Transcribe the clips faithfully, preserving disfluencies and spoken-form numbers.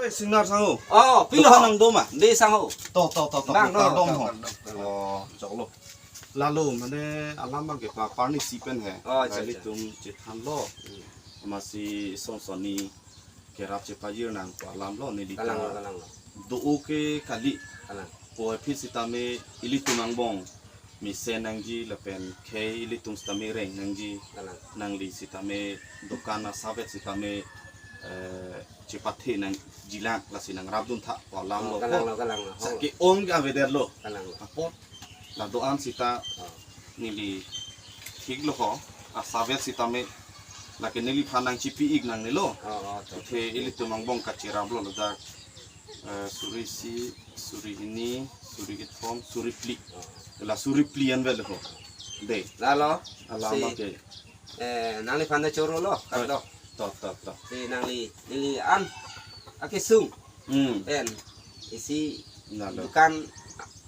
Singnar sangho. Oh, pilo. Dokan nangdo ma? Dei sangho. To, to, to, to. Bang, no, kardom to, ho. Kardom, kardom. Oh, choklo. Lalo, mane alam abang ke pa parni si pen he. Oh, acha, acha. Ilitum chethanlo. Hmm. Amatsi son sonni kerap chepajir nang pu alam lo neli ta. Kalang, kalang. Do-o ke kali. Kalang. Pu aphi sitame ilitum angbong mesen nangji lapen khei ilitum sitame reng nangji. Kalang. Nangli sitame dokan asavet sitame, eh, chepathe nangjilang lasi nangrapdun tha pu alam lo. Oh, kalang ko. Lo, kalang lo. Sa ke-ong ke avedet lo. Kalang lo. Apot la do-an sita, oh, neli thik lo ko. Asavet sitame lake neliphan nangchipi-ik nangnelo. Oh, oh, to. Athe ilitum angbong kacherap lo ladak, eh, suri isi, suri hini, suri kethom, suri phli. Oh. La suri phli an vel ho. Dei. Lalo. Alam si, abang ke. Eh, nangliphan ta choro lo, kardom. To, to, to. Si nangli, neli an akesung. Hmm. Pen isi, lalo, dukan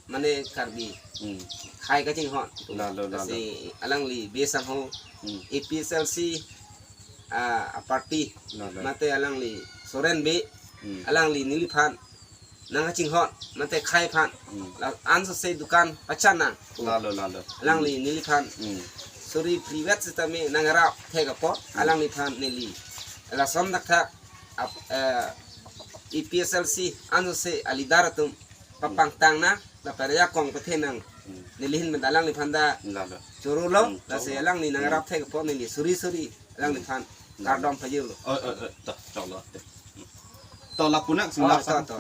mane Karbi. Hmm. Khei kachinghon. Lalo, lalo. Si alangli base sangho. Hmm. A P H L C, ah, a party. Lalo. Mate alangli Soren Bey. Hmm. Alangli neliphan nangkachinghon, mate khei aphan. Hmm. La ansose dukan pachan nang. Lalo, lalo. Alangli neliphan. Hmm. Suri phlivet sitame nangrap thek apot. Hmm. Alangliphan neli lason thakthak ap-, eh, A P H L C ansose a leader atum, hmm, papangtang nang, lapen ajakong pathe nang. Hmm. Neli ahin pen alangliphan ta, lalo, choro lo, hmm, lasi choro, alangli nangrap, hmm, thek apot neli suri suri alangliphan, hmm, kardom pajirlo. Oh, oh, oh, to, choklo. To lapu nang, oh, singnar to, sang. To.